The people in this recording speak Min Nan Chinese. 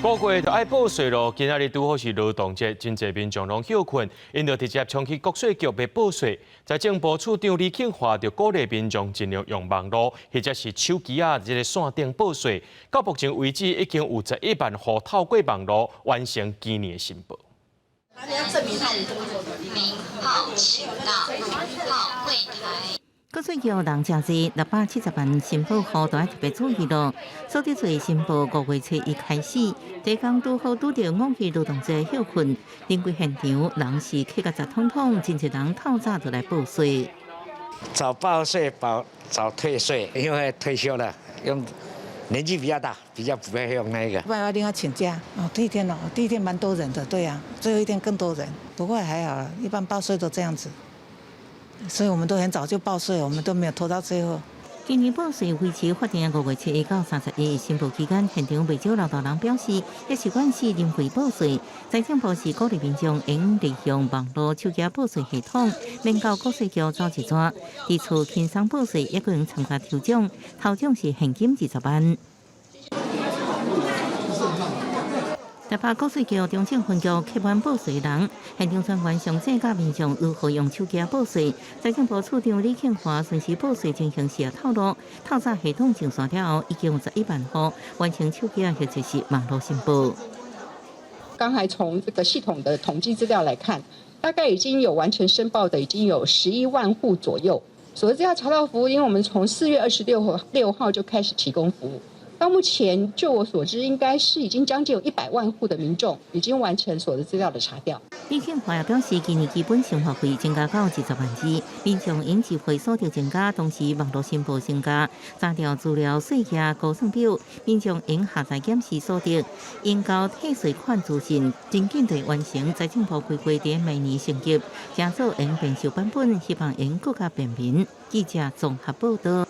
個月就愛報稅囉，今仔日拄好是勞動節，真濟民眾攏歇睏，𪜶就直接衝去國稅局欲報稅。財政部處長李慶華就鼓勵民眾盡量用網路或者是手機仔這个線頂報稅。到目前為止，已經有11萬戶透過網路完成今年的申報。名號請到號櫃台。國稅局人誠濟，670萬申報戶都愛特別注意囉。所得稅申報5月初一開始，這工拄好拄著五一勞動節歇睏，臨櫃現場人是客甲雜統統，真濟人透早就來報稅。早報稅保早退稅，因為退休了，用年紀比較大，比較不會用那個。不然我另外請假哦，第一天哦，第一天蠻多人的，對啊，最後一天更多人。不過還好，一般報稅都這樣子。所以我們都很早就報稅，我們都沒有拖到最後。今年報稅維持法定5月7日到31日申報期間，現場袂少老大人表示，這習慣是臨櫃報稅。財政部是鼓勵民眾應利用網路手機報稅系統，免到國稅局走一轉，佇厝輕鬆報稅，也閣會參加抽獎，頭獎是現金20萬。台北國稅局中正分局客滿報稅人，現場專員詳細教民眾如何用手機報稅。財政部處長李慶華巡視報稅情形時透露，透早系統上線了後，已經有11萬戶完成手機或者是網路申報。剛才從這個系統的統計資料來看，大概已經有完成申報的，已經有11萬戶左右。所得資料查調服務，因為我們從4月26號就開始提供服務。到目前，就我所知，應該是已經將近有100萬戶的民眾已經完成所得資料的查調。李慶華也表示，今年基本生活費增加到20萬二，民眾應支費所得增加，同時網路申報增加，查調資料稅額估算表，民眾應下載檢視所得，應交退稅款資訊，真緊地完成財政部規劃佇明年升級，成做應變數版本，希望應閣較便民。記者綜合報道。